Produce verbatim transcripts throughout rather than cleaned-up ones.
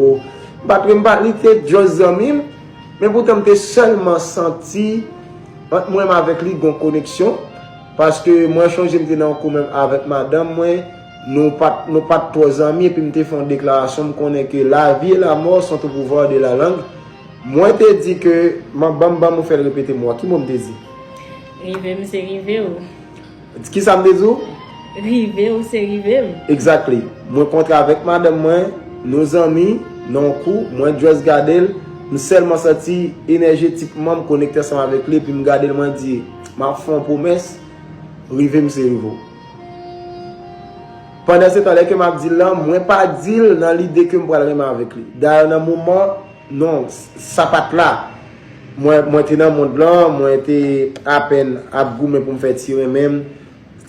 M pa t, m pa, li te just zanmi m, men poutan m te sèlman santi ant mwen menm avèk li gon koneksyon, paske mwen chonje m te nan yon kou menm avèk madanm mwen, nou pa t, nou pa t twò zanmi, epi m te fè yon deklarasyon, m konnen ke la vie et la mort sont au pouvoir de la langue. Mwen te di ke, ban m, ban m, ban m fè l repete mo a, ki mo m te di? Rive m se rive w. Kisa m te di w? Rive w se rive m. Exactly. Mwen kontre avèk madanm mwen, nou zanmi, nan yon kou, mwen just gade l, m sèlman santi enèjetikman m konekte ansanm avèk li, epi m gade l, mwen di, m ap fè yon pwomès, rive m se rive w. Pandan se tan, lè ke m ap di l lan, mwen pa di l nan lide ke m pral renmen avèk li. Dayè, nan moman, non, sa pa t la. Mwen, mwen te nan mond lan, mwen te apèn ap goumen pou m fè ti renmen m,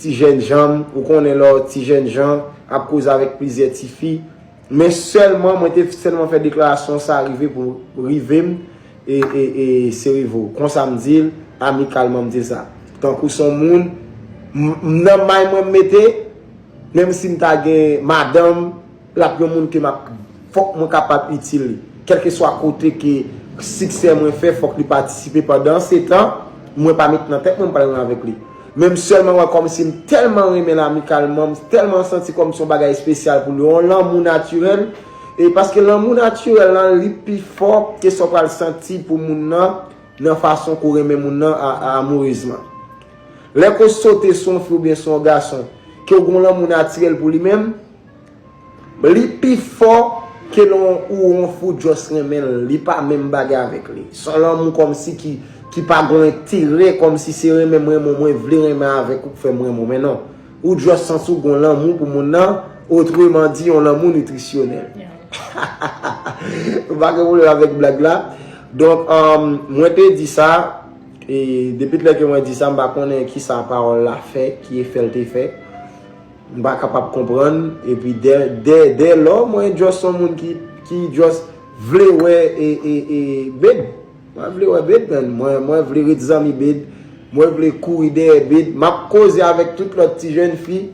ti jènjan m, ou konnen lè w ti jènjan, ap koze avèk plizyè tifi. Men sèlman, mwen te sèlman fè deklarasyon sa rive pou rive m, e, e, e se rive w. Konsa m di l, amikalman m di l sa. Tankou se yon moun, m, m nan may mwen m mete, menm si m ta gen madanm, l ap yon moun ke m ap, fòk mwen kapab itil li. Kèlkeswa kote ke siksè mwen fè, fòk li patisipe. Pandan se tan, mwen pa met nan tèt mwen m pral renmen avèk li. Men m sèlman wè kòmsi m tèlman renmen l amikalman, m tèlman santi kòmsi yon bagay espesyal pou li, yon lanmou natirèl. E paske lanmou natirèl lan, li pi fò ke sa w pral santi pou moun nan, nan fason ke w renmen moun nan a, a amourezman. Lè ke w sote sou yon fi oubyen sou yon gason, ke w gen yon lanmou natirèl pou li menm, li pi fò ke lè w, ou yon fi w just renmen l, li pa menm bagay avèk li. Se yon lanmou kòmsi ki, ki pa gen enterè, kòmsi se renmen m renmen w, mwen vle renmen avèk ou pou fè m renmen w. Men non, ou just santi w gen yon lanmou pou moun nan, otreman di, yon lanmou nitrisyonèl. M pa gen pwoblèm avèk blag la. Donk, um, mwen te di sa, e depi lè ke mwen di sa, m pa konnen kisa pawòl la fè, ki efè l te fè. M pa kapab konprann, epi dè, dè, dè lò, mwen just yon moun ki, ki just vle wè e, e, e Bed. Mwen vle wè Bed, man. Mwen, mwen vle ret zanmi Bed. Mwen vle kouri dèyè Bed. M ap koze avèk tout lòt ti jèn fi.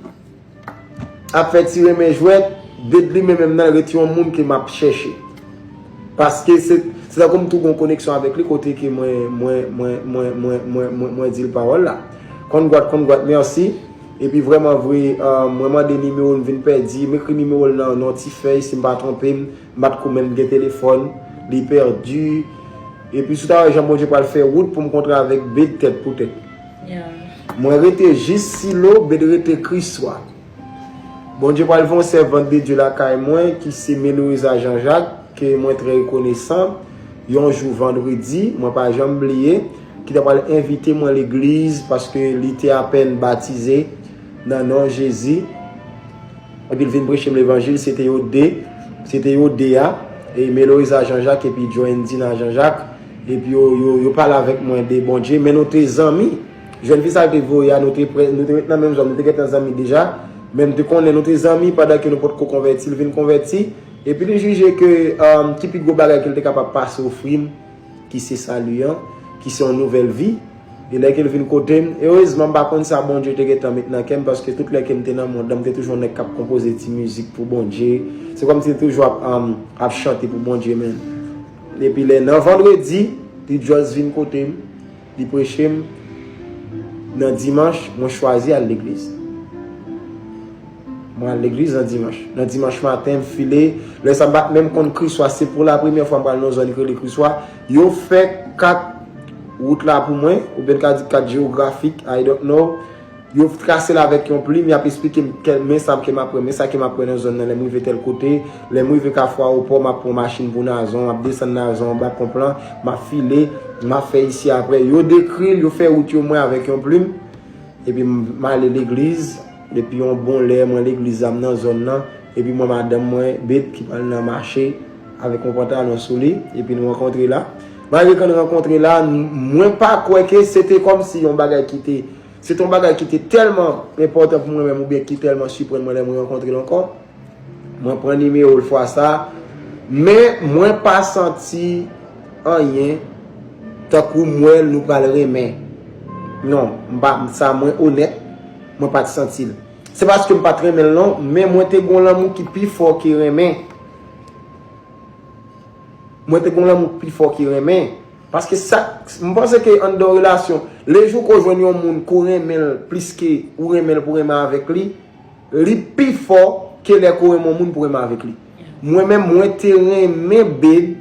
Ap fè ti renmen jwèt. Bed li menm menm nan ret yon moun ke m ap chèche. Paske se, se tankou m tou gon koneksyon avèk li kote ke mwen, mwen, mwen, mwen, mwen, mwen, mwen, mwen di l pawòl la. Konn gwat, konn gwat, mèsi. Epi vrèman vre, euh, mwen mande nimewo l, m vin pèdi. M ekri nimewo l nan, nan yon ti fèy, si m pa twonpe m, m pa t ko menm gen telefòn. Li pèdi. Epi si w ta wè jan Bondye pral fè wout pou m kontre avèk Bed tèt pou tèt. Mwen rete jis Silo, Bed rete Kriswa. Bondye pral voye yon sèvant de Dye lakay mwen ki se Meloiza Jean Jacques, ke mwen trè rekonesan. Yon jou vandredi, mwen pa janm bliye, ki ta pral envite mwen legliz paske li te apèn batize nan non Jezi. Epi l vin preche m levanjil, se te yo de, se te yo de a, e Meloiza Jean Jacques epi Joendina Jean Jacques. Epi yo, yo, yo pale avèk mwen de Bondye, men nou te zanmi. Jèn fi sa l te voye a, nou te, pre- nou te ret nan menm zòn, nou te gentan zanmi deja. Men m te konnen nou te zanmi pandan ke nou potko konvèti, l vin konvèti. Epi li jije ke, um, ki pi gwo bagay ke l te kapab pase ofri m, ki se sali an, ki se yon nouvèl vi. E lè ke l vin kote m, erezman m pa konn sa Bondye te gentan met nan kè m, paske tout lè ke m te nan mond lan, m te toujou yon nèg k ap konpoze ti mizik pou Bondye. Se kòmsi m te toujou ap, um, ap chante pou Bondye, men. Epi lè nan vandredi, li just vin kote m, li preche m. Nan dimanch, mwen chwazi al legliz. Mwen al legliz nan dimanch. Nan dimanch maten, m file. Lè sa, m pa t menm konn Kriswa. Se pou la premyè fwa m pral nan yon zòn ki rele Kriswa. Yo fè kat wout la pou mwen, oubyen n ka di kat jewografik, I don't know. Yo trase l avèk yon plim, y ap esplike m kèl, men sa ke m ap wè, men sa ke m ap wè nan zòn nan, lè m rive tèl kote, lè m rive Kafou Ayewopò, m ap pran machin pou Nazon, m ap desann Nazon anba ponp lan, m ap file, m ap fè isi apre. Yo dekri l, yo fè wout yo mwen avèk yon plim, epi m, m ale legliz, epi yon bon lè, mwen legliz la, m nan zòn nan, epi mwen madanm mwen, Bed, ki pral nan mache, avèk yon pantalon sou li, epi nou rankontre la. Malgre ke nou rankontre la, n- mwen pa kwè ke se te kòmsi yon bagay ki te Se te yon bagay ki te tèlman enpòtan pou mwen menm oubyen ki tèlman siprann mwen lè mwen rankontre l ankò. Mwen pran nimewo l fwa sa, men mwen pa santi anyen tankou m wè l nou pral renmen. Non, m pa, sa mwen onèt, mwen pa t santi l. Se paske m pa t renmen l non, men mwen te gen yon lanmou ki pi fò ke renmen. Mwen te gen lanmou pi fò ke renmen. Paske sa, m panse ke anndan yon relasyon, lejou ke w jwenn yon moun ke w renmen l plis ke ou renmen l pou renmen avèk li, li pi fò ke lè ke w renmen yon moun pou renmen avèk li. Mwen menm, mwen te renmen Bed,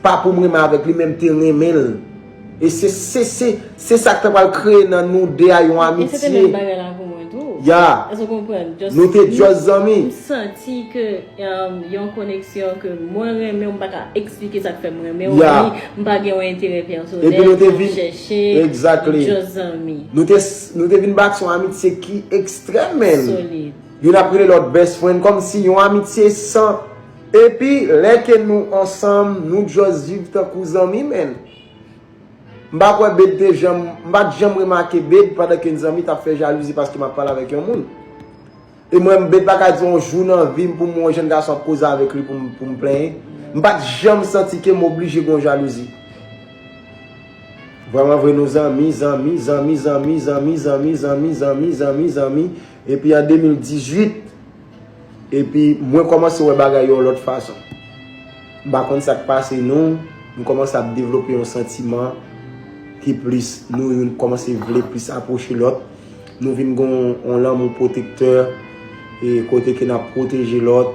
pa pou m renmen avèk li, men m te renmen l. E se, se, se, se sa k ta pral kreye nan nou de a yon amitye. E se te menm bagay la pou mwen tou. Ya. Èske w konprann? Just, nou te just zanmi. M santi ke, um, yon koneksyon ke mwen renmen, m pa ka eksplike sa k fè m renmen w, ya, ni m pa gen yon enterè pèsonèl, epi nou te vin, chèche, exactly, just zanmi. Nou te, nou te vin bati yon amitye ki ekstrèm, man. Solid. Youn ap rele lòt best friend, kòmsi yon amitye san. Epi, lè ke nou ansanm, nou just viv tankou zanmi, man. M pa kwè Bed te janm, m pa t janm remake Bed pandan ke n zanmi t ap fè jalouzi paske m ap pale avèk yon moun. E mwen, Bed pa ka di yon jou nan vi m pou m wè yon jèn gason ap koze avèk li pou m, pou m plenyen. M pa t janm santi ke m oblije gen yon jalouzi. Vrèman vre, nou zanmi, zanmi, zanmi, zanmi, epi an de mil dizuit, epi mwen kòmanse wè bagay yo yon lòt fason. M pa konn sa k pase nou, nou kòmanse ap devlope yon santiman ki plis, nou youn kòmanse vle plis apwoche lòt. Nou vin gen yon, yon lanmou pwotektè, e kote ke n ap pwoteje lòt,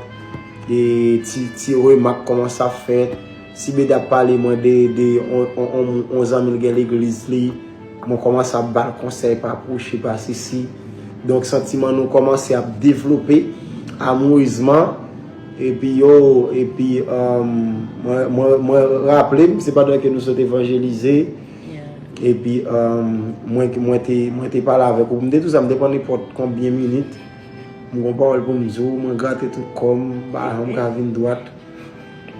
e ti, ti remak kòmanse ap fèt. Si Bed ap pale mwen de, de on, on, on, on zanmi l gen legliz li, mwen kòmanse ap ba l konsèy pa pwoche, pa sesi. Donk, santiman nou kòmanse ap devlope amourezman. Epi yo, epi, um, mwen, mwen, mwen raple m, se pandan ke nou sot evanjelize. Yeah. Epi, um, mwen, mwen te, mwen te pale avèk ou. M te di w sa, m te pran nenpòt konbyen minit. M gon pawòl pou m di w, mwen grate tout kò m, m pa janm ka vin dwat.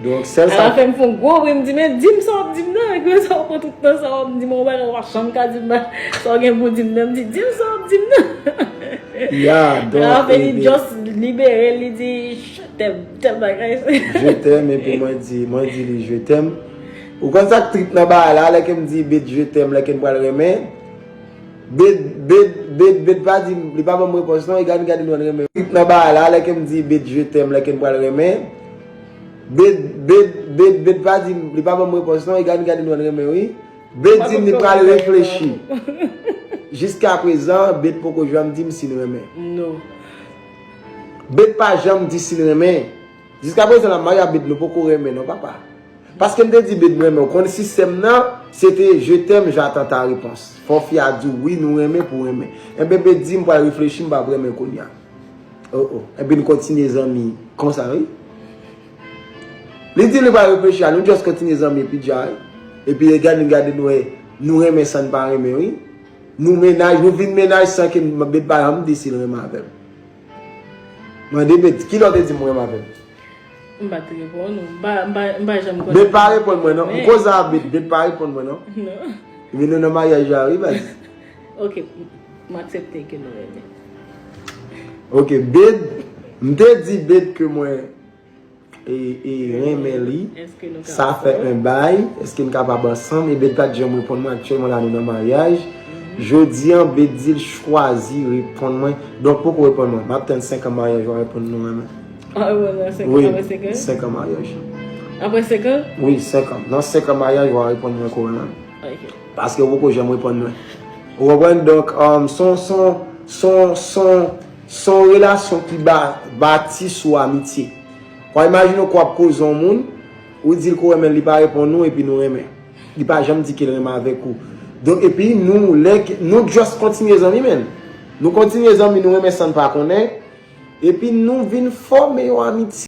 Donk, sèl sa. Ala fè m fè yon gwo bri, m di, "Men, di m sa w ap di m nan." Epi sa w pran tout tan sa w ap di m, yon bagay w pa janm ka di m, sa w gen pou di m nan. M di, "Di m sa w ap di m nan." Ya, donk, ala fè li just libere l, li di, "Je t'aime," tèl bagay. "Je t'aime," epi mwen di, mwen di li, "Je t'aime." Ou konn sa k trip nan bagay la, lè ke m di Bed, "Je t'aime," lè ke n pral renmen. Bed, Bed, Bed, Bed pa di m, li pa ban m repons non, e gade, gade nou ann renmen. Trip nan bagay la, lè ke m di Bed, "Je t'aime," lè ke n pral renmen. Bed, Bed, Bed, Bed pa di m, li pa ban m repons non, e gade, gade nou ann renmen, wi. Bed di m li pral reflechi. Jiskaprezan, Bed poko janm di m si l renmen. Non. Bed pa janm di si l renmen. Jiskaprezan, n ap marye a Bed, nou poko renmen non, papa. Paske m te di Bed m renmen w, konn sistèm nan, se te "Je t'aime, j'attends ta réponse." Fò fi a di w wi, nou renmen pou renmen. Enben, Bed di m pral reflechi, m p ap renmen kounye a. Oh, oh. Epi n kontinye zanmi konsa, wi. Li di li pral reflechi a, nou just kontinye zanmi epi dja, wi. Epi gade, gade nou wè, nou renmen san n pa renmen, wi. Nou mennaj, nou vin mennaj san ke m, Bed pa janm di si l renmen avè m. Mande Bed, kilè w te di m renmen avè m? M pa t reponn ou. M pa, m pa, m pa janm konnen. Bed pa reponn mwen, non. M koze a Bed, Bed pa reponn mwen, non. Non. Epi nou nan maryaj la, wi, baz. Ok, m aksepte ke nou renmen. Ok, Bed, m te di Bed ke mwen e, e renmen li. Sa fè yon bay, èske n kapab ansanm? E Bed pa t janm reponn mwen, aktyèlman la nou nan maryaj. Jodi an, Bed di l chwazi reponn mwen. Donk, poko reponn mwen. M ap tann senk an maryaj, w a reponn nou renmen. Ah, w a reponn nan senk an, wi, apre senk an? Senk an maryaj. Apre senk an? Wi, senk an. Nan senk an maryaj, w a reponn mwen ke w renmen m. Ok. Paske w poko janm reponn mwen. Ou konprann? Donk, um, son, son, son, son, son relasyon ki ba, bati sou amitye. Kwa imajine w kwa ap koze yon moun, ou di l ke w renmen l, li pa reponn ou, epi nou renmen. Li pa janm di ke l renmen avèk ou. Donk, epi nou, lè ke, nou just kontinye zanmi, menm. Nou kontinye zanmi, nou renmen san n pa konnen. Epi nou vin fòme yon amitye.